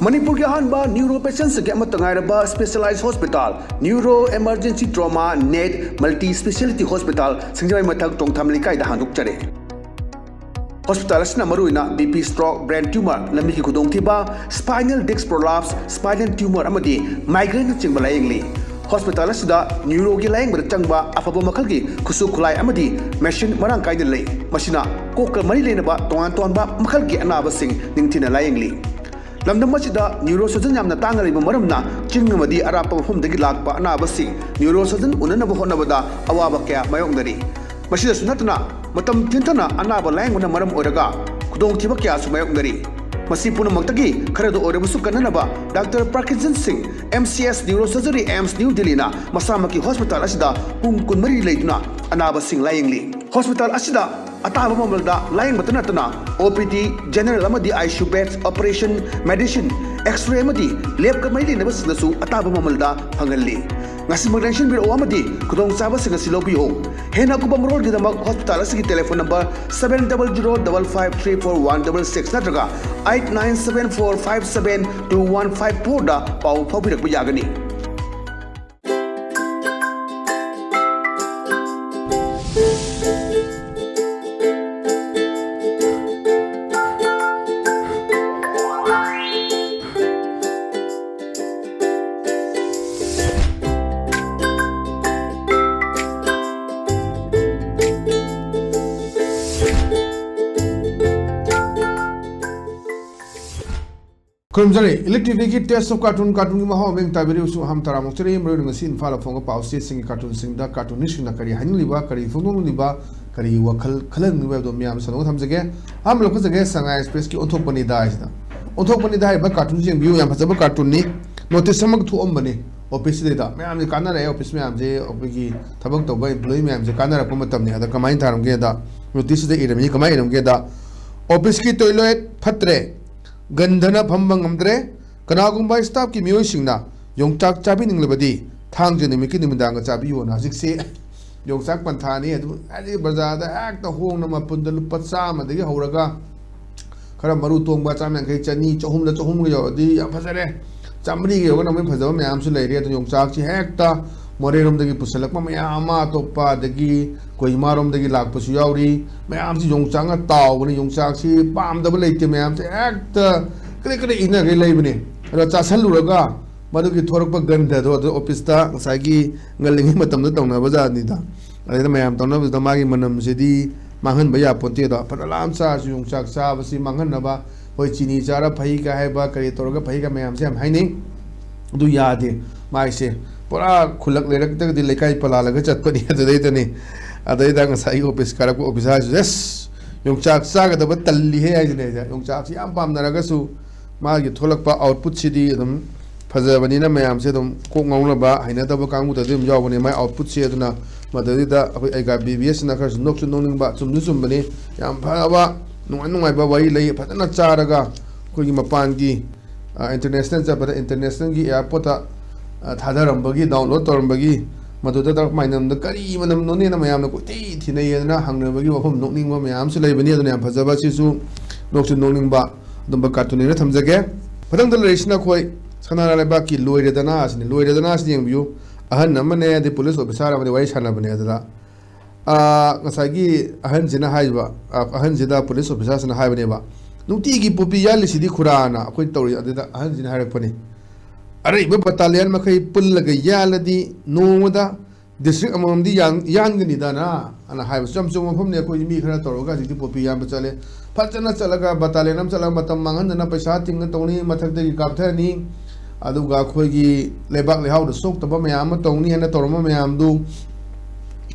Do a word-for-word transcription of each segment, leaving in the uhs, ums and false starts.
ꯃꯅꯤꯄꯨꯔꯒꯤ ꯑꯍꯥꯟꯕ ꯅ꯭ꯌꯨꯔꯣ ꯄꯦꯁꯦꯟꯁꯤꯡꯒꯤ ꯑꯃꯠꯇ ꯉꯥꯏꯔꯕ specialized hospital, neuro emergency trauma ꯅꯦꯠ ꯃꯜꯇꯤ ꯁ꯭ꯄꯦꯁꯤꯌꯦꯂꯤꯇꯤ ꯍꯣꯁꯄꯤꯇꯥꯜ, ꯁꯤꯡꯖꯃꯩ ꯃꯊꯛ ꯇꯣꯡꯊꯥꯝ ꯂꯩꯀꯥꯏꯗ ꯍꯥꯡꯗꯣꯛꯆꯔꯦ꯫ ꯍꯣꯁꯄꯤꯇꯥꯜ ꯑꯁꯤꯅ ꯃꯔꯨꯑꯣꯏꯅ B P stroke, brain tumour, ꯂꯝꯕꯤꯒꯤ ꯈꯨꯗꯣꯡꯊꯤꯕ, spinal disc prolapse, spinal tumour ꯑꯃꯗꯤ ꯃꯥꯏꯒ꯭ꯔꯦꯟꯅꯆꯤꯡꯕ ꯂꯥꯌꯦꯡꯂꯤ꯫ ꯍꯣꯁꯄꯤꯇꯥꯜ ꯑꯁꯤꯗ ꯅ꯭ꯌꯨꯔꯣꯒꯤ ꯂꯥꯌꯦꯡꯕꯗ ꯆꯪꯕ ꯑꯐꯕ ꯃꯈꯜꯒꯤ ꯈꯨꯠꯁꯨ ꯈꯨꯠꯂꯥꯏ ꯑꯃꯗꯤ ꯃꯦꯁꯤꯟ ꯃꯔꯥꯡ ꯀꯥꯏꯅ ꯂꯩ꯫ ꯃꯁꯤꯅ ꯀꯣꯛꯀ ꯃꯔꯤ ꯂꯩꯅꯕ ꯇꯣꯉꯥꯟ ꯇꯣꯉꯥꯟꯕ ꯃꯈꯜꯒꯤ ꯑꯅꯥꯕꯁꯤꯡ ꯅꯤꯡꯊꯤꯅ ꯂꯥꯌꯦꯡꯂꯤ꯫ ꯂꯝꯗꯝ ꯑꯁꯤꯗ ꯅ꯭ꯌꯨꯔꯣ ꯁꯔꯖꯟ ꯌꯥꯝꯅ ꯇꯥꯡꯅ ꯂꯩꯕ ꯃꯔꯝꯅ ꯆꯤꯡ ꯑꯃꯗꯤ ꯑꯔꯥꯞꯄ ꯃꯐꯝꯗꯒꯤ ꯂꯥꯛꯄ ꯑꯅꯥꯕꯁꯤꯡ ꯅ꯭ꯌꯨꯔꯣ ꯁꯔꯖꯟ ꯎꯅꯅꯕ ꯍꯣꯠꯅꯕꯗ ꯑꯋꯥꯕ ꯀꯌꯥ ꯃꯥꯌꯣꯛꯅꯔꯤ꯫ ꯃꯁꯤꯗꯁꯨ ꯅꯠꯇꯅ ꯃꯇꯝ ꯊꯤꯟꯊꯅ ꯑꯅꯥꯕ ꯂꯥꯌꯦꯡꯕꯅ ꯃꯔꯝ ꯑꯣꯏꯔꯒ ꯈꯨꯗꯣꯡꯊꯤꯕ ꯀꯌꯥꯁꯨ ꯃꯥꯌꯣꯛꯅꯔꯤ꯫ ꯃꯁꯤ ꯄꯨꯝꯅꯃꯛꯇꯒꯤ ꯈꯔꯗ ꯑꯣꯏꯔꯕꯁꯨ ꯀꯟꯅꯅꯕ ꯗꯥꯛꯇꯔ ꯄ꯭ꯔꯀꯤꯟꯖꯟ ꯁꯤꯡ, M C S neuro surgery, AIIMS New ꯗꯤꯜꯂꯤꯅ ꯃꯁꯥꯃꯛꯀꯤ ꯍꯣꯁꯄꯤꯇꯥꯜ ꯑꯁꯤꯗ ꯄꯨꯡ ꯀꯨꯟꯃꯔꯤ ꯂꯩꯗꯨꯅ ꯑꯅꯥꯕꯁꯤꯡ ꯂꯥꯌꯦꯡꯂꯤ꯫ ꯍꯣꯁꯄꯤꯇꯥꯜ ꯑꯁꯤꯗ ꯑꯇꯥꯕ ꯃꯃꯜꯗ ꯂꯥꯌꯦꯡꯕꯇ ꯅꯠꯇꯅ ꯑꯣ ꯄꯤ ꯗꯤ, ꯖꯦꯅꯔꯦꯜ ꯑꯃꯗꯤ I C U beds, operation, medicine, x-ray ꯑꯃꯗꯤ ꯂꯦꯕꯀ ꯃꯔꯤ ꯂꯩꯅꯕꯁꯤꯡꯗꯁꯨ ꯑꯇꯥꯕ ꯃꯃꯜꯗ ꯐꯪꯍꯜꯂꯤ꯫ ꯉꯁꯤꯃꯛ ꯂꯦꯡꯁꯤꯟꯕꯤꯔꯛꯎ ꯑꯃꯗꯤ ꯈꯨꯗꯣꯡꯆꯥꯕꯁꯤꯡ ꯑꯁꯤ ꯂꯧꯕꯤꯌꯨ꯫ ꯍꯦꯟꯅ ꯑꯀꯨꯞꯄ ꯃꯔꯣꯜꯒꯤꯗꯃꯛ ꯍꯣꯁꯄꯤꯇꯥꯜ ꯑꯁꯤꯒꯤ telephone number seven double zero double five three four one double six ꯅꯠꯇ꯭ꯔꯒ eight nine seven four five seven two one five four ꯗ ꯄꯥꯎ ꯐꯥꯎꯕꯤꯔꯛꯄ ꯌꯥꯒꯅꯤ꯫ ꯈꯨꯔꯨꯝꯖꯔꯤ꯫ ꯏꯂꯤꯠ ꯇꯤ ꯚꯤꯒꯤ Taste of Cartoon, ꯀꯥꯔꯇꯨꯟꯒꯤ ꯃꯍꯥꯎ ꯑꯃ ꯇꯥꯕꯤꯔꯤꯕꯁꯨ ꯑꯍꯥꯟꯕ ꯇꯔꯥꯃꯨꯛ ꯆꯠꯂꯤ꯫ ꯃꯔꯨꯑꯣꯏꯅ ꯉꯁꯤ ꯏꯝꯐꯥꯜꯗ ꯐꯣꯡꯕ ꯄꯥꯎꯆꯦꯁꯤꯡꯒꯤ ꯀꯥꯔꯇꯨꯟꯁꯤꯡꯗ ꯀꯥꯔꯇꯨꯅꯤꯁꯁꯤꯡꯅ ꯀꯔꯤ ꯍꯥꯏꯅꯤꯡꯂꯤꯕ, ꯀꯔꯤ ꯐꯣꯡꯗꯣꯛꯅꯤꯡꯂꯤꯕ, ꯀꯔꯤ ꯋꯥꯈꯜ ꯈꯜꯍꯟꯅꯤꯡꯂꯤꯕ ꯍꯥꯏꯕꯗꯣ ꯃꯌꯥꯝ ꯁꯟꯗꯣꯛꯅ ꯊꯝꯖꯒꯦ꯫ ꯑꯍꯥꯟꯕ ꯂꯧꯈꯠꯆꯒꯦ, ꯁꯉꯥꯏ ꯑꯦꯛꯁꯄ꯭ꯔꯦꯁꯀꯤ ꯑꯣꯟꯊꯣꯛꯄꯅꯤꯗ ꯍꯥꯏꯁꯤꯗ꯫ ꯑꯣꯟꯊꯣꯛꯄꯅꯤꯗ ꯍꯥꯏꯔꯤꯕ ꯀꯥꯔꯇꯨꯟꯁꯤ ꯌꯦꯡꯕꯤꯌꯨ, ꯌꯥꯝ ꯐꯖꯕ ꯀꯥꯔꯇꯨꯟꯅꯤ꯫ ꯅꯣꯇꯤꯁ ꯑꯃ ꯊꯣꯛꯑꯝꯕꯅꯤ ꯑꯣꯐꯤꯁꯁꯤꯗꯩꯗ꯫ ꯃꯌꯥꯝꯁꯦ ꯀꯥꯟꯅꯔꯛꯑꯦ, ꯑꯣꯐꯤꯁ ꯃꯌꯥꯝꯁꯦ, ꯑꯩꯈꯣꯏꯒꯤ ꯊꯕꯛ ꯇꯧꯕ ꯏꯝꯄ꯭ꯂꯣꯌꯤ ꯃꯌꯥꯝꯁꯦ ꯀꯥꯟꯅꯔꯛꯄ ꯃꯇꯝꯅꯤ꯫ ꯑꯗ ꯀꯃꯥꯏꯅ ꯊꯥꯔꯝꯒꯦꯗ, ꯅꯣꯇꯤꯁꯁꯤꯗ ꯏꯔꯝꯃꯤ, ꯀꯃꯥꯏꯅ ꯏꯔꯝꯒꯦꯗ, "ꯑꯣꯐꯤꯁꯀꯤ ꯇꯣꯏꯂꯦꯠ ꯐꯠꯇ꯭ꯔꯦ, ꯒꯟꯙꯅ ꯐꯝꯕ ꯉꯝꯗ꯭ꯔꯦ, ꯀꯅꯥꯒꯨꯝꯕ ꯁ꯭ꯇꯥꯐꯀꯤ ꯃꯤꯑꯣꯏꯁꯤꯡꯅ ꯌꯣꯡꯆꯥꯛ ꯆꯥꯕꯤꯅꯤꯡꯂꯕꯗꯤ ꯊꯥꯡꯖ ꯅꯨꯃꯤꯠꯀꯤ ꯅꯨꯃꯤꯗꯥꯡꯒ ꯆꯥꯕꯤꯌꯣꯅ"꯫ ꯍꯧꯖꯤꯛꯁꯤ ꯌꯣꯡꯆꯥꯛ ꯄꯟꯊꯥꯅꯤ꯫ ꯑꯗꯨ ꯍꯥꯏꯗꯤ ꯕꯖꯥꯔꯗ ꯍꯦꯛꯇ ꯍꯣꯡꯅ ꯃꯄꯨꯟꯗ ꯂꯨꯄꯥ ꯆꯥꯝꯃꯗꯒꯤ ꯍꯧꯔꯒ ꯈꯔ ꯃꯔꯨ ꯇꯣꯡꯕ ꯆꯥꯝ ꯌꯥꯡꯈꯩ, ꯆꯅꯤ, ꯆꯍꯨꯝꯗ, ꯆꯍꯨꯝꯒ ꯌꯧꯔꯗꯤ ꯌꯥꯝ ꯐꯖꯔꯦ꯫ ꯆꯥꯝꯃꯔꯤꯒ ꯌꯧꯔꯒꯅ ꯑꯃꯨꯛ ꯐꯖꯕ ꯃꯌꯥꯝ ꯑꯃꯁꯨ ꯂꯩꯔꯤ꯫ ꯑꯗꯨ ꯌꯣꯡꯆꯥꯛꯁꯤ ꯍꯦꯛꯇ ꯃꯣꯔꯦꯔꯣꯝꯗꯒꯤ ꯄꯨꯁꯤꯜꯂꯛꯄ ꯃꯌꯥꯝ ꯑꯃ, ꯑꯇꯣꯞꯄ ꯑꯗꯒꯤ ꯀꯣꯍꯤꯃꯥꯔꯣꯝꯗꯒꯤ ꯂꯥꯛꯄꯁꯨ ꯌꯥꯎꯔꯤ꯫ ꯃꯌꯥꯝꯁꯤ ꯌꯣꯡꯆꯥꯛꯅ ꯇꯥꯎꯕꯅꯤ꯫ ꯌꯣꯡꯆꯥꯛꯁꯤ ꯄꯥꯝꯗꯕ ꯂꯩꯇꯦ꯫ ꯃꯌꯥꯝꯁꯦ ꯍꯦꯛꯇ ꯀ꯭ꯔꯦꯛ ꯀ꯭ꯔꯦꯛ ꯏꯟꯅꯈꯩ ꯂꯩꯕꯅꯦ꯫ ꯑꯗꯣ ꯆꯥꯁꯜꯂꯨꯔꯒ ꯃꯗꯨꯒꯤ ꯊꯣꯔꯛꯄ ꯒꯟꯙꯗꯣ ꯑꯗꯨ ꯑꯣꯐꯤꯁꯇ ꯉꯁꯥꯏꯒꯤ ꯉꯜꯂꯤꯉꯩ ꯃꯇꯝꯗ ꯇꯧꯅꯕ ꯖꯥꯠꯅꯤꯗ꯫ ꯑꯗꯩꯗ ꯃꯌꯥꯝ ꯇꯧꯅꯕꯗꯨꯗ ꯃꯥꯒꯤ ꯃꯅꯝꯁꯤꯗꯤ ꯃꯥꯡꯍꯟꯕ ꯌꯥꯄꯣꯟꯇꯦꯗꯣ꯫ ꯐꯅ ꯂꯥꯝ ꯆꯥꯔꯁꯨ ꯌꯣꯡꯆꯥꯛ ꯆꯥꯕꯁꯤ ꯃꯥꯡꯍꯟꯅꯕ, ꯍꯣꯏ, ꯆꯤꯅꯤ ꯆꯥꯔ ꯐꯩꯒ ꯍꯥꯏꯕ, ꯀꯔꯤ ꯇꯧꯔꯒ ꯐꯩꯒ ꯃꯌꯥꯝꯁꯦ ꯌꯥꯝ ꯍꯥꯏꯅꯩ꯫ ꯑꯗꯨ ꯌꯥꯗꯦ꯫ ꯃꯥꯏꯁꯦ ꯄꯨꯔꯥ ꯈꯨꯜꯂꯛ ꯂꯩꯔꯛꯇꯒꯗꯤ ꯂꯩꯀꯥꯏ ꯄꯂꯥꯜꯂꯒ ꯆꯠꯄꯅꯤ꯫ ꯑꯗꯨꯗꯩꯗꯅꯤ, ꯑꯗꯩꯗ ꯉꯁꯥꯏꯒꯤ ꯑꯣꯐꯤꯁ ꯀꯥꯔꯛꯄ ꯑꯣꯐꯤꯁꯥꯔꯁꯤꯁꯨ, "ꯑꯁ, ꯌꯣꯡꯆꯥꯛ ꯆꯥꯒꯗꯕ ꯇꯜꯂꯤꯍꯦ" ꯍꯥꯏꯁꯤꯅꯦ꯫ ꯌꯣꯡꯆꯥꯛꯁꯤ ꯌꯥꯝ ꯄꯥꯝꯅꯔꯒꯁꯨ ꯃꯥꯒꯤ ꯊꯣꯛꯂꯛꯄ ꯑꯥꯎꯠꯄꯨꯠꯁꯤꯗꯤ ꯑꯗꯨꯝ ꯐꯖꯕꯅꯤꯅ ꯃꯌꯥꯝꯁꯦ ꯑꯗꯨꯝ ꯀꯣꯛ ꯉꯥꯎꯅꯕ, ꯍꯩꯅꯗꯕ ꯀꯥꯡꯕꯨꯗꯗꯤ ꯑꯗꯨꯝ ꯌꯥꯎꯕꯅꯦ ꯃꯥꯏ ꯑꯥꯎꯠꯄꯨꯠꯁꯦ꯫ ꯑꯗꯨꯅ ꯃꯗꯨꯗꯩꯗ ꯑꯩꯈꯣꯏ ꯑꯩꯒ ꯕꯤ ꯕꯤ ꯑꯦꯁꯁꯤꯅ ꯈꯔꯁꯨ ꯅꯣꯛꯁꯨ ꯅꯣꯛꯅꯤꯡꯕ, ꯆꯨꯝꯁꯨ ꯆꯨꯝꯕꯅꯤ꯫ ꯌꯥꯝ ꯐꯕ, ꯅꯨꯡꯉꯥꯏ ꯅꯨꯡꯉꯥꯏꯕ ꯋꯥꯔꯤ ꯂꯩ꯫ ꯐꯖꯅ ꯆꯥꯔꯒ ꯑꯩꯈꯣꯏꯒꯤ ꯃꯄꯥꯟꯒꯤ, ꯑ, ꯏꯟꯇꯔꯅꯦꯁꯅꯦꯜ ꯆꯠꯄꯗ ꯏꯟꯇꯔꯅꯦꯁꯅꯦꯜꯒꯤ ꯑꯦꯌꯥꯔꯄꯣꯔꯠꯇ, ꯑ, ꯊꯥꯗꯔꯝꯕꯒꯤ, ꯗꯥꯎꯟꯂꯣꯗ ꯇꯧꯔꯝꯕꯒꯤ, ꯃꯗꯨꯗ ꯇꯧꯔꯛꯄ ꯃꯅꯝꯗ ꯀꯔꯤ ꯃꯅꯝꯅꯣꯅꯦꯅ ꯃꯌꯥꯝꯅ ꯀꯣꯏꯊꯤ ꯊꯤꯅꯩꯌꯦꯅ ꯍꯪꯅꯕꯒꯤ ꯋꯥꯐꯝ ꯅꯣꯛꯅꯤꯡꯕ ꯃꯌꯥꯝ ꯑꯃꯁꯨ ꯂꯩꯕꯅꯤ꯫ ꯑꯗꯨꯅ ꯌꯥꯝ ꯐꯖꯕ, ꯁꯤꯁꯨ ꯅꯣꯛꯁꯨ ꯅꯣꯛꯅꯤꯡꯕ ꯑꯗꯨꯝꯕ ꯀꯥꯔꯇꯨꯟꯅꯦꯅ ꯊꯝꯖꯒꯦ꯫ ꯃꯊꯪꯗ ꯂꯩꯔꯤꯁꯤꯅ ꯑꯩꯈꯣꯏ ꯁꯅꯥ ꯂꯩꯕꯥꯛꯀꯤ ꯂꯣꯏꯔꯦꯗꯅ ꯑꯁꯤꯅꯤ꯫ ꯂꯣꯏꯔꯦꯗꯅ ꯑꯁꯤ ꯌꯦꯡꯕꯤꯌꯨ꯫ ꯑꯍꯟ ꯑꯃꯅꯦ, ꯑꯗꯩ ꯄꯨꯂꯤꯁ ꯑꯣꯐꯤꯁꯥꯔ ꯑꯃꯅꯦ ꯋꯥꯔꯤ ꯁꯥꯟꯅꯕꯅꯦ꯫ ꯑꯗꯨꯗ, ꯑ, ꯉꯁꯥꯏꯒꯤ ꯑꯍꯟꯁꯤꯅ ꯍꯥꯏꯕ, ꯑ, ꯑꯍꯟꯁꯤꯗ ꯄꯨꯂꯤꯁ ꯑꯣꯐꯤꯁꯥꯔꯁꯤꯅ ꯍꯥꯏꯕꯅꯦꯕ, "ꯅꯨꯡꯇꯤꯒꯤ ꯄꯣꯄꯤ ꯌꯥꯜꯂꯤꯁꯤꯗꯤ ꯈꯨꯔꯥꯅ ꯑꯩꯈꯣꯏ ꯇꯧꯔꯤ?" ꯑꯗꯨꯗ ꯑꯍꯟꯁꯤꯅ ꯍꯥꯏꯔꯛꯄꯅꯤ, "ꯑꯔꯩꯕ ꯕꯇꯥꯂꯤꯌꯟ ꯃꯈꯩ ꯄꯨꯜꯂꯒ ꯌꯥꯜꯂꯗꯤ ꯅꯣꯡꯃꯗ ꯗꯤꯁꯇ꯭ꯔꯤꯛ ꯑꯃꯃꯝꯗꯤ ꯌꯥꯟ-, ꯌꯥꯟꯒꯅꯤꯗꯅ" ꯑꯅ ꯍꯥꯏꯕꯁꯨ ꯌꯥꯝ ꯆꯨꯝꯕ ꯃꯐꯝꯅꯤ꯫ ꯑꯩꯈꯣꯏ ꯃꯤ ꯈꯔ ꯇꯧꯔꯒ ꯍꯧꯖꯤꯛꯇꯤ ꯄꯣꯄꯤ ꯌꯥꯟꯕ ꯆꯠꯂꯦ꯫ ꯐꯖꯅ ꯆꯠꯂꯒ ꯕꯇꯥꯂꯤꯌꯟ ꯑꯃ ꯆꯠꯂꯒ ꯃꯇꯝ ꯃꯥꯡꯍꯟꯗꯅ ꯄꯩꯁꯥ ꯇꯤꯡꯉ ꯇꯧꯅꯤ, ꯃꯊꯛꯇꯒꯤ ꯀꯥꯞꯊꯅꯤ, ꯑꯗꯨꯒ ꯑꯩꯈꯣꯏꯒꯤ ꯂꯩꯕꯥꯛ ꯂꯩꯍꯥꯎꯗ ꯁꯣꯛꯇꯕ ꯃꯌꯥꯝ ꯑꯃ ꯇꯧꯅꯤ ꯍꯥꯏꯅ ꯇꯧꯔꯝꯕ ꯃꯌꯥꯝꯗꯨ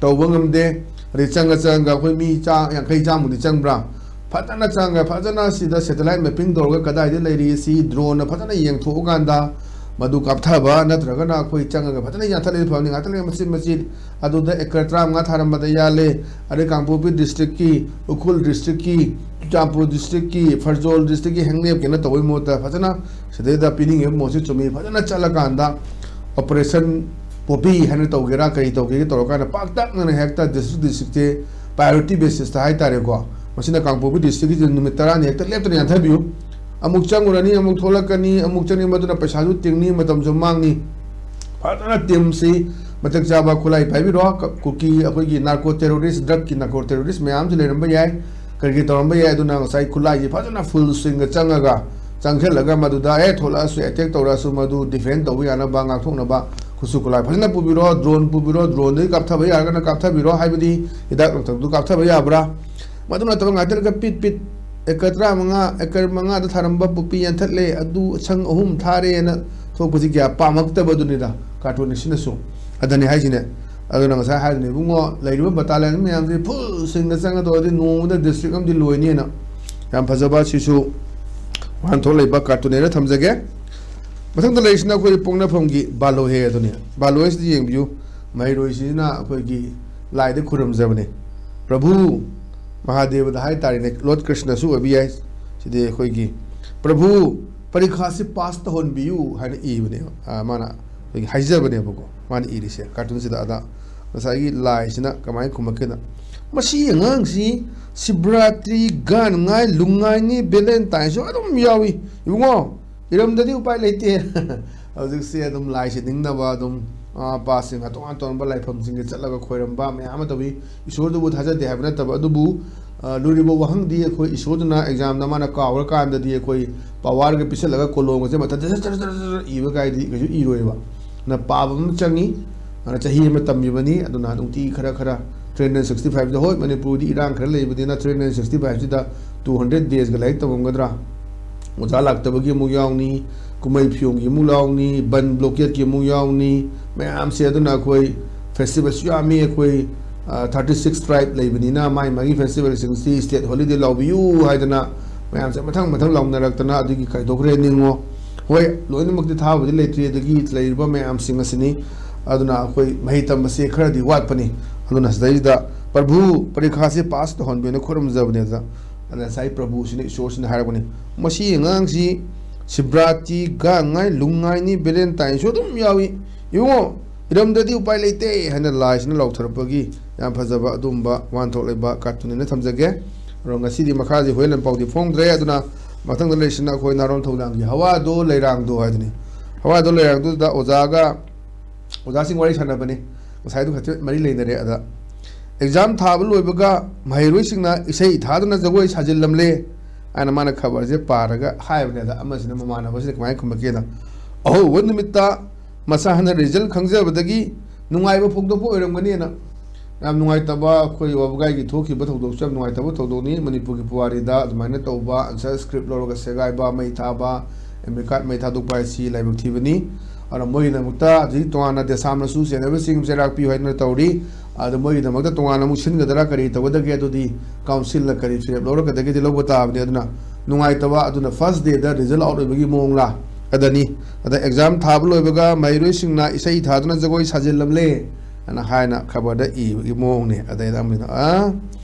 ꯇꯧꯕ ꯉꯝꯗꯦ꯫ ꯑꯗꯩ ꯆꯪꯉ ꯆꯪꯉꯒ ꯑꯩꯈꯣꯏ ꯃꯤ ꯆꯥ-, ꯌꯥꯡꯈꯩ ꯆꯥꯝꯃꯨꯛꯇꯤ ꯆꯪꯕ꯭ꯔꯥ? ꯐꯖꯅ ꯆꯪꯉꯒ ꯐꯖꯅ ꯁꯤꯗ satellite mapping ꯇꯧꯔꯒ ꯀꯗꯥꯏꯗ ꯂꯩꯔꯤ ꯁꯤ drone ꯐꯖꯅ ꯌꯦꯡꯊꯣꯛꯑꯀꯥꯟꯗ ꯃꯗꯨ ꯀꯥꯞꯊꯕ, ꯅꯠꯇ꯭ꯔꯒꯅ ꯑꯩꯈꯣꯏ ꯆꯪꯉꯒ ꯐꯖꯅ ꯌꯥꯟꯊꯠꯂꯗꯤ ꯐꯕꯅꯤ꯫ ꯉꯥꯛꯇ ꯂꯩꯔꯒ ꯃꯆꯤꯠ ꯃꯆꯤꯠ ꯑꯗꯨꯗ acre ꯇꯔꯥꯃꯉꯥ ꯊꯥꯔꯝꯕꯗ ꯌꯥꯜꯂꯦ꯫ ꯑꯗꯩ ꯀꯥꯡꯄꯣꯛꯄꯤ district ꯀꯤ, ꯎꯈ꯭ꯔꯨꯜ district ꯀꯤ, ꯆꯨꯔꯆꯥꯟꯄꯨꯔ district ꯀꯤ, ꯐꯔꯖꯣꯜ district ꯀꯤ ꯍꯦꯡꯅꯦꯞꯀꯤꯅ ꯇꯧꯕꯒꯤ ꯃꯍꯨꯠꯇ ꯐꯖꯅ ꯁꯤꯗꯩꯗ ꯄꯤꯅꯤꯡꯉꯤꯕ ꯃꯣꯠꯁꯤ ꯆꯨꯝꯃꯤ꯫ ꯐꯖꯅ ꯆꯠꯂꯀꯥꯟꯗ operation poppy ꯍꯥꯏꯅ ꯇꯧꯒꯦꯔꯥ ꯀꯔꯤ ꯇꯧꯒꯦꯒꯦ ꯇꯧꯔꯀꯥꯟꯗ ꯄꯥꯛꯇꯛꯅꯅ ꯍꯦꯛꯇ district district ꯁꯦ priority basis ꯇ ꯍꯥꯏꯇꯥꯔꯦꯀꯣ, ꯃꯁꯤꯅ ꯀꯥꯡꯄꯣꯛꯄꯤ ꯗꯤꯁꯇ꯭ꯔꯤꯛꯀꯤꯁꯤꯗ ꯅꯨꯃꯤꯠ ꯇꯔꯥꯅꯤ ꯍꯦꯛꯇ ꯂꯦꯞꯇꯅ ꯌꯥꯟꯊꯕꯤꯌꯨ꯫ ꯑꯃꯨꯛ ꯆꯪꯉꯨꯔꯅꯤ, ꯑꯃꯨꯛ ꯊꯣꯛꯂꯛꯀꯅꯤ, ꯑꯃꯨꯛ ꯆꯪꯅꯤ, ꯃꯗꯨꯅ ꯄꯩꯁꯥꯁꯨ ꯇꯤꯡꯅꯤ, ꯃꯇꯝꯁꯨ ꯃꯥꯡꯅꯤ꯫ ꯐꯖꯅ ꯇꯤꯝꯁꯤ ꯃꯇꯤꯛ ꯆꯥꯕ ꯈꯨꯠꯂꯥꯏ ꯄꯥꯏꯕꯤꯔꯣ꯫ ꯀ-, ꯀꯨꯀꯤ ꯑꯩꯈꯣꯏꯒꯤ ꯅꯥꯔꯀꯣ ꯇꯦꯔꯣꯔꯤꯁ, ꯗ꯭ꯔꯒꯀꯤ ꯅꯥꯔꯀꯣ ꯇꯦꯔꯣꯔꯤꯁ ꯃꯌꯥꯝꯁꯨ ꯂꯩꯔꯝꯕ ꯌꯥꯏ, ꯀꯔꯤ ꯀꯔꯤ ꯇꯧꯔꯝꯕ ꯌꯥꯏ꯫ ꯑꯗꯨꯅ ꯉꯁꯥꯏ ꯈꯨꯠꯂꯥꯏꯁꯤ ꯐꯖꯅ ꯐꯨꯜ ꯁ꯭ꯋꯤꯡꯒ ꯆꯪꯉꯒ, ꯆꯪꯁꯤꯜꯂꯒ ꯃꯗꯨꯗ ꯍꯦꯛ ꯊꯣꯛꯂꯛꯑꯁꯨ, ꯑꯦꯇꯦꯛ ꯇꯧꯔꯛꯑꯁꯨ, ꯃꯗꯨ ꯗꯤꯐꯦꯟ ꯇꯧꯕ ꯌꯥꯅꯕ, ꯉꯥꯛꯊꯣꯛꯅꯕ ꯈꯨꯠꯁꯨ ꯈꯨꯠꯂꯥꯏ ꯐꯖꯅ ꯄꯨꯕꯤꯔꯣ꯫ ꯗ꯭ꯔꯣꯟ ꯄꯨꯕꯤꯔꯣ, ꯗ꯭ꯔꯣꯟꯗꯒꯤ ꯀꯥꯞꯊꯕ ꯌꯥꯔꯒꯅ ꯀꯥꯞꯊꯕꯤꯔꯣ, ꯍꯥꯏꯕꯗꯤ ꯍꯤꯗꯥꯛ ꯂꯥꯡꯊꯛꯇꯨ ꯀꯥꯞꯊꯕ ꯌꯥꯕ꯭ꯔꯥ? ꯃꯗꯨ ꯅꯠꯇꯕ ꯉꯥꯛꯇ ꯂꯩꯔꯒ ꯄꯤꯠ ꯄꯤꯠ ꯑꯦꯀꯔ ꯇꯔꯥꯃꯉꯥ, ꯑꯦꯀꯔ ꯃꯉꯥꯗ ꯊꯥꯔꯝꯕ ꯄꯣꯄꯤ ꯌꯥꯟꯊꯠꯂꯦ, ꯑꯗꯨ ꯁꯪ ꯑꯍꯨꯝ ꯊꯥꯔꯦꯅ ꯊꯣꯛꯄꯁꯤ ꯀꯌꯥ ꯄꯥꯝꯃꯛꯇꯕꯗꯨꯅꯤꯗ ꯀꯥꯔꯇꯨꯅꯤꯁꯁꯤꯅꯁꯨ꯫ ꯑꯗꯨꯅꯤ ꯍꯥꯏꯁꯤꯅꯦ꯫ ꯑꯗꯨꯅ ꯉꯁꯥꯏ ꯍꯥꯏꯗꯨꯅ, "ꯏꯕꯨꯡꯉꯣ, ꯂꯩꯔꯤꯕ ꯕꯇꯥꯂꯤꯌꯟ ꯃꯌꯥꯝꯁꯤ ꯐꯨꯜ ꯁ꯭ꯋꯤꯡꯗ ꯆꯪꯉ ꯇꯧꯔꯗꯤ ꯅꯣꯡꯃꯗ ꯗꯤꯁꯇ꯭ꯔꯤꯛ ꯑꯃꯗꯤ ꯂꯣꯏꯅꯦꯅ"꯫ ꯌꯥꯝ ꯐꯖꯕ, ꯁꯤꯁꯨ ꯋꯥꯍꯟꯊꯣꯛ ꯂꯩꯕ ꯀꯥꯔꯇꯨꯟꯅꯦꯅ ꯊꯝꯖꯒꯦ꯫ ꯃꯊꯪꯗ ꯂꯩꯔꯤꯁꯤꯅ ꯑꯩꯈꯣꯏ ꯄꯣꯛꯅꯐꯝꯒꯤ ꯕꯥꯂꯣꯍꯦ ꯑꯗꯨꯅꯤ꯫ ꯕꯥꯂꯣꯍꯦꯁꯤꯗ ꯌꯦꯡꯕꯤꯌꯨ꯫ ꯃꯍꯩꯔꯣꯏꯁꯤꯅ ꯑꯩꯈꯣꯏꯒꯤ ꯂꯥꯏꯗ ꯈꯨꯔꯨꯝꯖꯕꯅꯤ꯫ "ꯄ꯭ꯔꯚꯨ", ꯃꯍꯥꯗꯦꯕꯗ ꯍꯥꯏꯇꯥꯔꯦꯅꯦ, ꯂꯣꯔꯗ ꯀ꯭ꯔꯤꯁꯅꯁꯨ ꯑꯣꯏꯕ ꯌꯥꯏ꯫ ꯁꯤꯗꯤ ꯑꯩꯈꯣꯏꯒꯤ, "ꯄ꯭ꯔꯚꯨ, ꯄꯔꯤꯈꯥꯁꯤ ꯄꯥꯁ ꯇꯧꯍꯟꯕꯤꯌꯨ" ꯍꯥꯏꯅ ꯏꯕꯅꯦꯕ꯫ ꯑꯥ, ꯃꯥꯅ ꯑꯩꯈꯣꯏꯒꯤ ꯍꯥꯏꯖꯕꯅꯦꯕꯀꯣ, ꯃꯥꯅ ꯏꯔꯤꯁꯦ ꯀꯥꯔꯇꯨꯟꯁꯤꯗ꯫ ꯑꯗ ꯉꯁꯥꯏꯒꯤ ꯂꯥꯏꯁꯤꯅ ꯀꯃꯥꯏꯅ ꯈꯨꯝꯃꯛꯀꯦꯗ, "ꯃꯁꯤ ꯑꯉꯥꯡꯁꯤ ꯁꯤꯕꯔꯥꯇ꯭ꯔꯤ, ꯒꯥꯟꯉꯥꯏ, ꯂꯨꯉꯥꯏꯅꯤ, ꯚꯦꯂꯦꯟꯇꯥꯏꯟꯁꯨ ꯑꯗꯨꯝ ꯌꯥꯎꯏ꯫ ꯏꯕꯨꯡꯉꯣ, ꯏꯔꯝꯗꯗꯤ ꯎꯄꯥꯏ ꯂꯩꯇꯦ"꯫ ꯍꯧꯖꯤꯛꯁꯦ ꯑꯗꯨꯝ ꯂꯥꯏꯁꯤ ꯅꯤꯡꯅꯕ, ꯑꯗꯨꯝ ꯃꯃꯥ ꯃꯄꯥꯁꯤꯡ ꯑꯇꯣꯉꯥꯟ ꯑꯇꯣꯉꯥꯟꯕ ꯂꯥꯏꯐꯝꯁꯤꯡꯗ ꯆꯠꯂꯒ ꯈꯣꯏꯔꯝꯕ ꯃꯌꯥꯝ ꯑꯃ ꯇꯧꯏ꯫ ꯏꯁꯣꯔꯗꯨꯕꯨ ꯊꯥꯖꯗꯦ ꯍꯥꯏꯕ ꯅꯠꯇꯕ, ꯑꯗꯨꯕꯨ, ꯑ, ꯂꯨꯔꯤꯕ ꯋꯥꯍꯪꯗꯤ ꯑꯩꯈꯣꯏ ꯏꯁꯣꯔꯗꯨꯅ ꯑꯦꯛꯖꯥꯝꯗ ꯃꯥꯅ ꯀꯥꯎꯔꯀꯥꯟꯗꯗꯤ ꯑꯩꯈꯣꯏ ꯄꯋꯥꯔꯒ ꯄꯤꯁꯜꯂꯒ ꯀꯣꯂꯣꯝꯒꯁꯦ ꯃꯊꯟꯇ ꯖꯔ ꯖꯔ ꯖꯔ ꯖꯔ ꯏꯕ ꯀꯥꯏꯗꯤ ꯀꯩꯁꯨ ꯏꯔꯣꯏꯕ꯫ ꯑꯗꯨꯅ ꯄꯥꯕ ꯑꯃ ꯆꯪꯉꯤ꯫ ꯑꯗꯨꯅ ꯆꯍꯤ ꯑꯃ ꯇꯝꯃꯤꯕꯅꯤ꯫ ꯑꯗꯨꯅ ꯅꯨꯡꯇꯤ ꯈꯔ ꯈꯔ three hundred sixty five ꯗ, ꯍꯣꯏ, ꯃꯅꯤꯄꯨꯔꯗꯤ ꯏꯔꯥꯡ ꯈꯔ ꯂꯩꯕꯅꯤꯅ three hundred sixty five ꯁꯤꯗ two hundred days ꯒ ꯂꯥꯏꯔꯤꯛ ꯇꯝꯃꯝꯒꯗ꯭ꯔꯥ? ꯑꯣꯖꯥ ꯂꯥꯛꯇꯕꯒꯤ ꯑꯃꯨꯛ ꯌꯥꯎꯅꯤ, ꯀꯨꯝꯍꯩ ꯐꯤꯌꯣꯡꯒꯤ ꯑꯃꯨꯛ ꯌꯥꯎꯅꯤ, ꯕꯟ blockade ꯀꯤ ꯑꯃꯨꯛ ꯌꯥꯎꯅꯤ, ꯃꯌꯥꯝꯁꯦ꯫ ꯑꯗꯨꯅ ꯑꯩꯈꯣꯏ festival ꯁꯨ ꯌꯥꯝꯃꯤ꯫ ꯑꯩꯈꯣꯏ, ꯑ, thirty six tribe ꯂꯩꯕꯅꯤꯅ ꯃꯥꯒꯤ ꯃꯥꯒꯤ festival ꯁꯤꯡꯁꯤ state holiday ꯂꯥꯎꯕꯤꯌꯨ ꯍꯥꯏꯗꯅ ꯃꯌꯥꯝꯁꯦ ꯃꯊꯪ ꯃꯊꯪ ꯂꯥꯎꯅꯔꯛꯇꯅ ꯑꯗꯨꯒꯤ ꯀꯥꯏꯊꯣꯛꯈ꯭ꯔꯦ ꯅꯤꯡꯉꯣ꯫ ꯍꯣꯏ, ꯂꯣꯏꯅꯃꯛꯇꯤ ꯊꯥꯕꯗꯤ ꯂꯩꯇ꯭ꯔꯤ, ꯑꯗꯒꯤ ꯂꯩꯔꯤꯕ ꯃꯌꯥꯝꯁꯤꯡ ꯑꯁꯤꯅꯤ꯫ ꯑꯗꯨꯅ ꯑꯩꯈꯣꯏ ꯃꯍꯩ ꯇꯝꯕꯁꯦ ꯈꯔꯗꯤ ꯋꯥꯠꯄꯅꯤ꯫ ꯑꯗꯨꯅ ꯁꯤꯗꯩꯁꯤꯗ, "ꯄ꯭ꯔꯚꯨ, ꯄꯔꯤꯈꯥꯁꯦ ꯄꯥꯁ ꯇꯧꯍꯟꯕꯤꯌꯨꯅ ꯈꯨꯔꯨꯝꯖꯕꯅꯦ"꯫ ꯑꯗ, ꯑꯗ ꯉꯁꯥꯏ ꯄ꯭ꯔꯚꯨꯁꯤꯅ, ꯏꯁꯣꯔꯁꯤꯅ ꯍꯥꯏꯔꯛꯄꯅꯤ, "ꯃꯁꯤ ꯑꯉꯥꯡꯁꯤ ꯁꯤꯕ꯭ꯔꯥꯇꯤ, ꯒꯥꯡꯉꯥꯏ, ꯂꯨꯡꯉꯥꯏꯅꯤ, ꯚꯦꯂꯦꯟꯇꯥꯏꯟꯁꯨ ꯑꯗꯨꯝ ꯌꯥꯎꯏ꯫ ꯏꯕꯨꯡꯉꯣ, ꯏꯔꯝꯗꯗꯤ ꯎꯄꯥꯏ ꯂꯩꯇꯦ" ꯍꯥꯏꯅ ꯂꯥꯏꯁꯤꯅ ꯂꯥꯎꯊꯔꯛꯄꯒꯤ ꯌꯥꯝ ꯐꯖꯕ ꯑꯗꯨꯒꯨꯝꯕ ꯋꯥꯍꯟꯊꯣꯛ ꯂꯩꯕ ꯀꯥꯔꯇꯨꯟ ꯑꯣꯏꯅ ꯊꯝꯖꯒꯦ꯫ ꯑꯗꯣ ꯉꯁꯤꯗꯤ ꯃꯈꯥꯁꯤ ꯍꯣꯔꯦꯟ ꯄꯥꯎꯗꯤ ꯐꯣꯡꯗ꯭ꯔꯦ꯫ ꯑꯗꯨꯅ ꯃꯊꯪꯗ ꯂꯩꯔꯤꯁꯤꯅ ꯑꯩꯈꯣꯏ ꯅꯍꯥꯔꯣꯜ ꯊꯧꯗꯥꯡꯒꯤ ꯍꯋꯥꯗꯣ ꯂꯩꯔꯥꯡꯗꯣ ꯍꯥꯏꯗꯨꯅꯤ꯫ ꯍꯋꯥꯗꯣ ꯂꯩꯔꯥꯡꯗꯨꯗ ꯑꯣꯖꯥꯒ, ꯑꯣꯖꯥꯁꯤꯡ ꯋꯥꯔꯤ ꯁꯥꯟꯅꯕꯅꯤ꯫ ꯉꯁꯥꯏꯗꯨ ꯈꯛꯇ ꯃꯔꯤ ꯂꯩꯅꯔꯦ꯫ ꯑꯗ ꯑꯦꯛꯖꯥꯝ ꯊꯥꯕ ꯂꯣꯏꯕꯒ ꯃꯍꯩꯔꯣꯏꯁꯤꯡꯅ ꯏꯁꯩ ꯊꯥꯗꯨꯅ ꯖꯒꯣꯏ ꯁꯥꯖꯤꯜꯂꯝꯂꯦ ꯍꯥꯏꯅ ꯃꯥꯅ ꯈꯕꯔꯁꯦ ꯄꯥꯔꯒ ꯍꯥꯏꯕꯅꯦ꯫ ꯑꯗ ꯑꯃꯁꯤꯅ ꯃꯃꯥꯟꯅꯕꯁꯤꯅ ꯀꯃꯥꯏꯅ ꯈꯨꯝꯃꯛꯀꯦꯅ, "ꯑꯍꯧꯕ ꯅꯨꯃꯤꯠꯇ ꯃꯁꯥ ꯍꯥꯏꯅ ꯔꯤꯖꯜ ꯈꯪꯖꯕꯗꯒꯤ ꯅꯨꯡꯉꯥꯏꯕ ꯐꯣꯡꯗꯣꯛꯄ ꯑꯣꯏꯔꯝꯒꯅꯤꯅ"꯫ ꯌꯥꯝ ꯅꯨꯡꯉꯥꯏꯇꯕ, ꯑꯩꯈꯣꯏ ꯋꯥꯕꯒꯥꯏꯒꯤ ꯊꯣꯛꯈꯤꯕ ꯊꯧꯗꯣꯛꯁꯨ ꯌꯥꯝ ꯅꯨꯡꯉꯥꯏꯇꯕ ꯊꯧꯗꯣꯛꯅꯤ꯫ ꯃꯅꯤꯄꯨꯔꯒꯤ ꯄꯨꯋꯥꯔꯤꯗ ꯑꯗꯨꯃꯥꯏꯅ ꯇꯧꯕ, ꯑꯟꯁꯔ ꯁ꯭ꯀ꯭ꯔꯤꯞ ꯂꯧꯔꯒ ꯁꯦꯒꯥꯏꯕ, ꯃꯩ ꯊꯥꯕ, ꯑꯦꯝ ꯑꯦ ꯀꯥꯔꯠ ꯃꯩ ꯊꯥꯗꯣꯛꯄ ꯍꯥꯏꯁꯤ ꯂꯥꯏꯕꯛ ꯊꯤꯕꯅꯤ꯫ ꯑꯗꯨꯅ ꯃꯣꯏꯒꯤꯗꯃꯛꯇ ꯍꯧꯖꯤꯛ ꯇꯣꯉꯥꯟꯅ ꯗꯦꯁꯥꯝꯅꯁꯨ ꯆꯦꯟꯅꯕꯁꯤꯡ ꯆꯩꯔꯥꯛ ꯄꯤꯌꯨ ꯍꯥꯏꯗꯨꯅ ꯇꯧꯔꯤ꯫ ꯑꯗꯣ ꯃꯣꯏꯒꯤꯗꯃꯛꯇ ꯇꯣꯉꯥꯟꯅ ꯑꯃꯨꯛ ꯁꯤꯟꯒꯗ꯭ꯔꯥ ꯀꯔꯤ ꯇꯧꯒꯗꯒꯦ, ꯑꯗꯨꯗꯤ ꯀꯥꯎꯟꯁꯤꯜꯅ ꯀꯔꯤ ꯐꯤꯔꯦꯞ ꯂꯧꯔꯛꯀꯗꯒꯦꯗꯤ ꯂꯧꯕ ꯇꯥꯕꯅꯤ꯫ ꯑꯗꯨꯅ ꯅꯨꯡꯉꯥꯏꯇꯕ, ꯑꯗꯨꯅ ꯐꯥꯔꯁ ꯗꯦꯗ ꯔꯤꯖꯜ ꯑꯥꯎꯠ ꯑꯣꯏꯕꯒꯤ ꯃꯑꯣꯡꯂꯥ ꯑꯗꯅꯤ꯫ ꯑꯗ ꯑꯦꯛꯖꯥꯝ ꯊꯥꯕ ꯂꯣꯏꯕꯒ ꯃꯍꯩꯔꯣꯏꯁꯤꯡꯅ ꯏꯁꯩ ꯊꯥꯗꯨꯅ ꯖꯒꯣꯏ ꯁꯥꯖꯤꯜꯂꯝꯂꯦ ꯑꯅ ꯍꯥꯏꯅ ꯈꯕꯔꯗ ꯏꯕꯒꯤ ꯃꯑꯣꯡꯅꯤ꯫ ꯑꯗꯩꯗ ꯑꯃꯅ, ꯑ,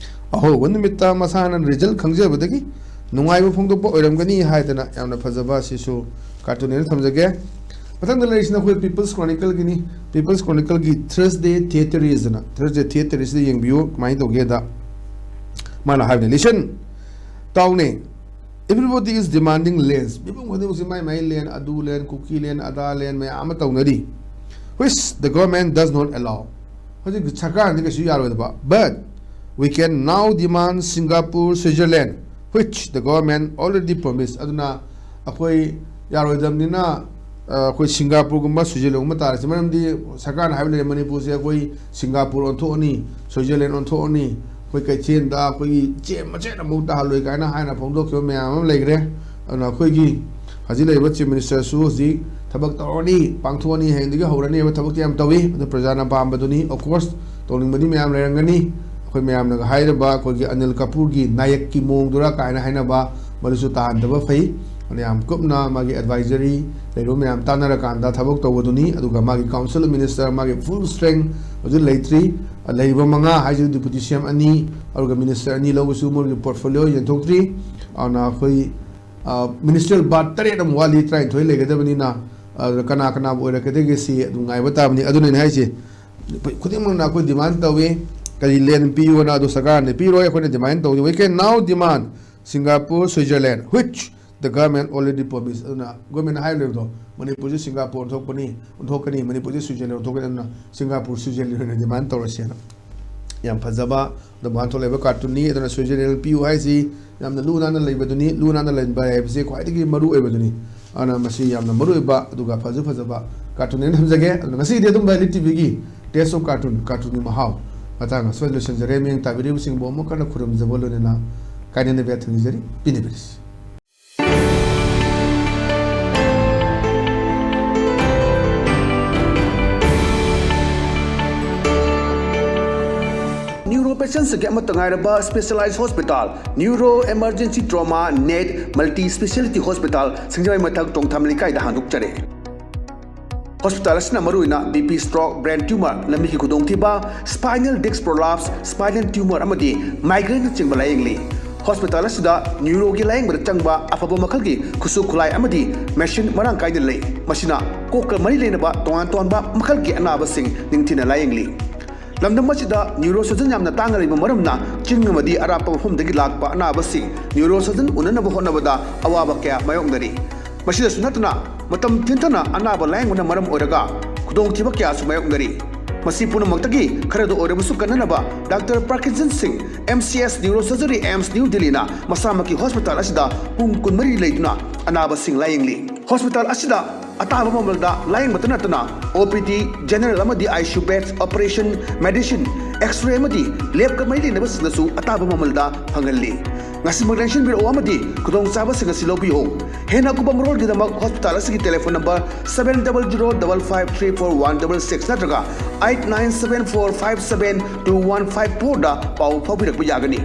"ꯑꯍꯧꯕ ꯅꯨꯃꯤꯠꯇ ꯃꯁꯥꯅ ꯔꯤꯖꯜ ꯈꯪꯖꯕꯗꯒꯤ ꯅꯨꯡꯉꯥꯏꯕ ꯐꯣꯡꯗꯣꯛꯄ ꯑꯣꯏꯔꯝꯒꯅꯤ" ꯍꯥꯏꯗꯅ ꯌꯥꯝꯅ ꯐꯖꯕ ꯑꯁꯤꯁꯨ ꯀꯥꯔꯇꯨꯟ ꯑꯣꯏꯅ ꯊꯝꯖꯒꯦ꯫ ꯃꯊꯪꯗ ꯂꯩꯔꯤꯁꯤꯅ ꯑꯩꯈꯣꯏ ꯄꯤꯄꯜꯁ ꯀ꯭ꯔꯣꯅꯤꯀꯜꯒꯤꯅꯤ꯫ ꯄꯤꯄꯜꯁ ꯀ꯭ꯔꯣꯅꯤꯀꯜꯒꯤ ꯊꯔꯁꯗꯦ ꯊꯤꯌꯦꯇꯔꯤꯁ ꯑꯅ, ꯊꯔꯁꯗꯦ ꯊꯤꯌꯦꯇꯔꯤꯁꯇ ꯌꯦꯡꯕꯤꯌꯨ꯫ ꯀꯃꯥꯏꯅ ꯇꯧꯒꯦꯗ, ꯃꯥꯅ ꯍꯥꯏꯕꯅꯤ, "Listen, ꯇꯥꯎꯅꯦ, everybody is demanding lands." ꯃꯤꯄꯨꯝ ꯈꯨꯗꯤꯡꯃꯛꯁꯦ ꯃꯥꯏ ꯃꯥꯏ ꯂꯦꯟ, ꯑꯗꯨ ꯂꯦꯟ, ꯀꯨꯀꯤ ꯂꯦꯟ, ꯑꯗꯥ ꯂꯦꯟ ꯃꯌꯥꯝ ꯑꯃ ꯇꯧꯅꯔꯤ, "which the government does not allow." ꯍꯧꯖꯤꯛ ꯁꯔꯀꯥꯔꯅꯗꯤ ꯀꯩꯁꯨ ꯌꯥꯔꯣꯏꯗꯕ꯫ "But we can now demand Singapore, Switzerland, which the government already promised." ꯑꯗꯨꯅ ꯑꯩꯈꯣꯏ ꯌꯥꯔꯣꯏꯗꯕꯅꯤꯅ, ꯑ, ꯑꯩꯈꯣꯏ ꯁꯤꯡꯒꯥꯄꯨꯔꯒꯨꯝꯕ, ꯁ꯭ꯋꯤꯖꯔꯂꯦꯟꯒꯨꯝꯕ ꯇꯥꯔꯁꯤ꯫ ꯃꯔꯝꯗꯤ ꯁꯔꯀꯥꯔꯅ ꯍꯥꯏꯕ ꯂꯩꯔꯦ, ꯃꯅꯤꯄꯨꯔꯁꯦ ꯑꯩꯈꯣꯏ ꯁꯤꯡꯒꯥꯄꯨꯔ ꯑꯣꯟꯊꯣꯛꯑꯅꯤ, ꯁ꯭ꯋꯤꯖꯔꯂꯦꯟ ꯑꯣꯟꯊꯣꯛꯑꯅꯤ, ꯑꯩꯈꯣꯏ ꯀꯩꯊꯦꯜꯗ ꯑꯩꯈꯣꯏꯒꯤ ꯆꯦ ꯃꯆꯦꯠ ꯑꯃꯨꯛ ꯇꯥꯍꯜꯂꯣꯏ ꯀꯥꯏꯅ ꯍꯥꯏꯅ ꯐꯣꯡꯗꯣꯛꯈꯤꯕ ꯃꯌꯥꯝ ꯑꯃ ꯂꯩꯈ꯭ꯔꯦ꯫ ꯑꯗꯨꯅ ꯑꯩꯈꯣꯏꯒꯤ ꯍꯧꯖꯤꯛ ꯂꯩꯔꯤꯕ ꯆꯤꯐ ꯃꯤꯅꯤꯁꯇꯔꯁꯨ ꯍꯧꯖꯤꯛ ꯊꯕꯛ ꯇꯧꯔꯅꯤ, ꯄꯥꯡꯊꯣꯛꯑꯅꯤ, ꯍꯌꯦꯡꯗꯒꯤ ꯍꯧꯔꯅꯦꯕ ꯊꯕꯛꯇꯤ ꯌꯥꯝ ꯇꯧꯏ꯫ ꯑꯗꯨ ꯄ꯭ꯔꯖꯥꯅ ꯄꯥꯝꯕꯗꯨꯅꯤ꯫ Of course, ꯇꯧꯅꯤꯡꯕꯗꯤ ꯃꯌꯥꯝ ꯂꯩꯔꯝꯒꯅꯤ꯫ ꯑꯩꯈꯣꯏ ꯃꯌꯥꯝꯅꯒ ꯍꯥꯏꯔꯤꯕ ꯑꯩꯈꯣꯏꯒꯤ ꯑꯅꯤꯜ ꯀꯥꯄꯨꯔꯒꯤ ꯅꯥꯌꯛꯀꯤ ꯃꯑꯣꯡꯗꯨꯔ ꯀꯥꯏꯅ ꯍꯥꯏꯅꯕ, ꯃꯗꯨꯁꯨ ꯇꯥꯍꯟꯗꯕ ꯐꯩ꯫ ꯑꯗꯨꯅ ꯌꯥꯝ ꯀꯨꯞꯅ ꯃꯥꯒꯤ ꯑꯦꯗꯚꯥꯏꯖꯔꯤ ꯂꯩꯔꯤꯕ ꯃꯌꯥꯝ ꯇꯥꯟꯅꯔꯀꯥꯟꯗ ꯊꯕꯛ ꯇꯧꯕꯗꯨꯅꯤ꯫ ꯑꯗꯨꯒ ꯃꯥꯒꯤ ꯀꯥꯎꯟꯁꯤꯜ ꯑꯣꯐ ꯃꯤꯅꯤꯁꯇꯔ, ꯃꯥꯒꯤ ꯐꯨꯜ ꯁ꯭ꯇ꯭ꯔꯦꯡ ꯍꯧꯖꯤꯛ ꯂꯩꯇ꯭ꯔꯤ꯫ ꯂꯩꯔꯤꯕ ꯃꯉꯥ ꯍꯥꯏꯁꯤ ꯗꯤꯄꯨꯇꯤ ꯁꯤ ꯑꯦꯝ ꯑꯅꯤ, ꯑꯗꯨꯒ ꯃꯤꯅꯤꯁꯇꯔ ꯑꯅꯤ ꯂꯧꯕꯁꯨ ꯃꯣꯏꯒꯤ ꯄꯣꯔꯠꯐꯣꯂꯤꯑꯣ ꯌꯦꯟꯊꯣꯛꯇ꯭ꯔꯤ꯫ ꯑꯗꯨꯅ ꯑꯩꯈꯣꯏ, ꯑ, ꯃꯤꯅꯤꯁꯇ꯭ꯔꯤꯌꯦꯜ ꯕꯥꯔꯠ ꯇꯔꯦꯠ ꯑꯃ ꯋꯥꯠꯂꯤ, ꯇꯔꯥꯅꯤꯊꯣꯏ ꯂꯩꯒꯗꯕꯅꯤꯅ, ꯑꯗꯨꯗ ꯀꯅꯥ ꯀꯅꯥꯕꯨ ꯑꯣꯏꯔꯛꯀꯗꯒꯦ ꯁꯤ ꯑꯗꯨꯝ ꯉꯥꯏꯕ ꯇꯥꯕꯅꯤ꯫ ꯑꯗꯨꯅꯅꯦ ꯍꯥꯏꯁꯦ, ꯈꯨꯗꯤꯡꯃꯛꯅ ꯑꯩꯈꯣꯏ ꯗꯤꯃꯥꯟ ꯇꯧꯏ꯫ ꯀꯔꯤ ꯂꯦꯟ ꯄꯤꯌꯨꯅ ꯑꯗꯨ ꯁꯔꯀꯥꯔꯅ ꯄꯤꯔꯣꯏ, ꯑꯩꯈꯣꯏꯅ ꯗꯤꯃꯥꯟ ꯇꯧꯗꯦ꯫ We can now demand Singapore, Switzerland, which the government already promised. ꯑꯗꯨꯅ ꯒꯣꯔꯃꯦꯟꯅ ꯍꯥꯏꯔꯤꯕꯗꯣ, ꯃꯅꯤꯄꯨꯔꯁꯤ ꯁꯤꯡꯒꯥꯄꯨꯔ ꯑꯣꯟꯊꯣꯛꯄꯅꯤ, ꯑꯣꯟꯊꯣꯛꯀꯅꯤ, ꯃꯅꯤꯄꯨꯔꯁꯤ ꯁ꯭ꯋꯤꯖꯔꯂꯦꯟ ꯑꯣꯟꯊꯣꯛꯀꯅꯤ, ꯑꯗꯨꯅ ꯁꯤꯡꯒꯥꯄꯨꯔ, ꯁ꯭ꯋꯤꯖꯔꯂꯦꯟ ꯑꯣꯏꯅ ꯗꯤꯃꯥꯟ ꯇꯧꯔꯁꯦꯅ꯫ ꯌꯥꯝ ꯐꯖꯕ ꯑꯗꯨꯃꯥꯏꯅ ꯊꯣꯛꯂꯛꯏꯕ ꯀꯥꯔꯇꯨꯟꯅꯤ꯫ ꯑꯗꯨꯅ ꯁ꯭ꯋꯤꯖꯔꯂꯦꯟ ꯄꯤꯌꯨ ꯍꯥꯏꯁꯤ ꯌꯥꯝꯅ ꯂꯨ ꯅꯥꯟꯅ ꯂꯩꯕꯗꯨꯅꯤ꯫ ꯂꯨ ꯅꯥꯟꯅ ꯂꯩꯕ ꯍꯥꯏꯕꯁꯤ ꯈ꯭ꯋꯥꯏꯗꯒꯤ ꯃꯔꯨ ꯑꯣꯏꯕꯗꯨꯅꯤ꯫ ꯑꯗꯨꯅ ꯃꯁꯤ ꯌꯥꯝꯅ ꯃꯔꯨ ꯑꯣꯏꯕ ꯑꯗꯨꯒ ꯐꯖ ꯐꯖꯕ ꯀꯥꯔꯇꯨꯟꯅꯦꯅ ꯊꯝꯖꯒꯦ꯫ ꯑꯗꯨꯅ ꯉꯁꯤꯒꯤꯗꯤ ꯑꯗꯨꯝ ꯂꯤꯂꯤꯠ ꯇꯤꯚꯤꯒꯤ Taste of Cartoon, ꯀꯥꯔꯇꯨꯟꯒꯤ ꯃꯍꯥꯎ ꯃꯇꯥꯡ ꯑꯁꯤꯗ ꯂꯣꯏꯁꯤꯟꯖꯔꯦ꯫ ꯃꯤꯠꯌꯦꯡ ꯇꯥꯕꯤꯔꯤꯕꯁꯤꯡꯕꯨ ꯑꯃꯨꯛ ꯍꯟꯅ ꯈꯨꯔꯨꯝꯖꯕ ꯂꯣꯏꯅꯅ ꯀꯥꯏꯅꯅꯕ ꯌꯥꯊꯪ ꯅꯤꯖꯔꯤ꯫ ꯄꯤꯅꯕꯤꯔꯁꯤ꯫ Neuro patients ꯀꯤ ꯑꯃꯠꯇ ꯉꯥꯏꯔꯕ specialized hospital, Neuro Emergency Trauma Net Multi Speciality Hospital, ꯁꯤꯡꯖꯃꯩ ꯃꯊꯛ ꯇꯣꯡꯊꯥꯝ ꯂꯩꯀꯥꯏꯗ ꯍꯥꯡꯗꯣꯛꯆꯔꯦ꯫ ꯍꯣꯁꯄꯤꯇꯥꯜ ꯑꯁꯤꯅ ꯃꯔꯨꯑꯣꯏꯅ B P stroke, brain tumor, ꯂꯝꯕꯤꯒꯤ ꯈꯨꯗꯣꯡꯊꯤꯕ, spinal disc prolapse, spinal tumor ꯑꯃꯗꯤ migraine ꯅꯆꯤꯡꯕ ꯂꯥꯌꯦꯡꯂꯤ꯫ ꯍꯣꯁꯄꯤꯇꯥꯜ ꯑꯁꯤꯗ ꯅ꯭ꯌꯨꯔꯣꯒꯤ ꯂꯥꯌꯦꯡꯕꯗ ꯆꯪꯕ ꯑꯐꯕ ꯃꯈꯜꯒꯤ ꯈꯨꯠꯁꯨ ꯈꯨꯠꯂꯥꯏ ꯑꯃꯗꯤ ꯃꯦꯁꯤꯟ ꯃꯔꯥꯡ ꯀꯥꯏꯅ ꯂꯩ꯫ ꯃꯁꯤꯅ ꯀꯣꯛꯀ ꯃꯔꯤ ꯂꯩꯅꯕ ꯇꯣꯉꯥꯟ ꯇꯣꯉꯥꯟꯕ ꯃꯈꯜꯒꯤ ꯑꯅꯥꯕꯁꯤꯡ ꯅꯤꯡꯊꯤꯅ ꯂꯥꯌꯦꯡꯂꯤ꯫ ꯂꯝꯗꯝ ꯑꯁꯤꯗ ꯅ꯭ꯌꯨꯔꯣ ꯁꯔꯖꯟ ꯌꯥꯝꯅ ꯇꯥꯡꯅ ꯂꯩꯕ ꯃꯔꯝꯅ ꯆꯤꯡ ꯑꯃꯗꯤ ꯑꯔꯥꯞꯄ ꯃꯐꯝꯗꯒꯤ ꯂꯥꯛꯄ ꯑꯅꯥꯕꯁꯤꯡ ꯅ꯭ꯌꯨꯔꯣ ꯁꯔꯖꯟ ꯎꯅꯅꯕ ꯍꯣꯠꯅꯕꯗ ꯑꯋꯥꯕ ꯀꯌꯥ ꯃꯥꯌꯣꯛꯅꯔꯤ꯫ ꯃꯁꯤꯗꯁꯨ ꯅꯠꯇꯅ ꯃꯇꯝ ꯊꯤꯟꯊꯅ ꯑꯅꯥꯕ ꯂꯥꯌꯦꯡꯕꯅ ꯃꯔꯝ ꯑꯣꯏꯔꯒ ꯈꯨꯗꯣꯡꯊꯤꯕ ꯀꯌꯥꯁꯨ ꯃꯥꯌꯣꯛꯅꯔꯤ꯫ ꯃꯁꯤ ꯄꯨꯝꯅꯃꯛꯇꯒꯤ ꯈꯔꯗ ꯑꯣꯏꯔꯕꯁꯨ ꯀꯟꯅꯅꯕ ꯗꯥꯛꯇꯔ ꯄ꯭ꯔꯀꯤꯟꯁꯟ ꯁꯤꯡ, M C S Neurosurgery, AIIMS New Delhi ꯅ ꯃꯁꯥꯃꯛꯀꯤ ꯍꯣꯁꯄꯤꯇꯥꯜ ꯑꯁꯤꯗ ꯄꯨꯡ ꯀꯨꯟꯃꯔꯤ ꯂꯩꯗꯨꯅ ꯑꯅꯥꯕꯁꯤꯡ ꯂꯥꯌꯦꯡꯂꯤ꯫ ꯍꯣꯁꯄꯤꯇꯥꯜ ꯑꯁꯤꯗ ꯑꯇꯥꯕ ꯃꯃꯜꯗ ꯂꯥꯌꯦꯡꯕꯇ ꯅꯠꯇꯅ O P D, general ꯑꯃꯗꯤ I C U beds, operation, medicine, X-ray ꯑꯃꯗꯤ lab ꯀ ꯃꯔꯤ ꯂꯩꯅꯕꯁꯤꯡꯗꯁꯨ ꯑꯇꯥꯕ ꯃꯃꯜꯗ ꯐꯪꯍꯜꯂꯤ꯫ ꯉꯁꯤꯃꯛ ꯂꯦꯡꯁꯤꯟꯕꯤꯔꯛꯎ ꯑꯃꯗꯤ ꯈꯨꯗꯣꯡꯆꯥꯕꯁꯤꯡ ꯑꯁꯤ ꯂꯧꯕꯤꯌꯨ꯫ ꯍꯦꯟꯅ ꯑꯀꯨꯞꯄ ꯃꯔꯣꯜꯒꯤꯗꯃꯛ ꯍꯣꯁꯄꯤꯇꯥꯜ ꯑꯁꯤꯒꯤ telephone number seven double zero double five three four one double six ꯅꯠꯇ꯭ꯔꯒ eight nine seven four five seven two one five four ꯗ ꯄꯥꯎ ꯐꯥꯎꯕꯤꯔꯛꯄ ꯌꯥꯒꯅꯤ꯫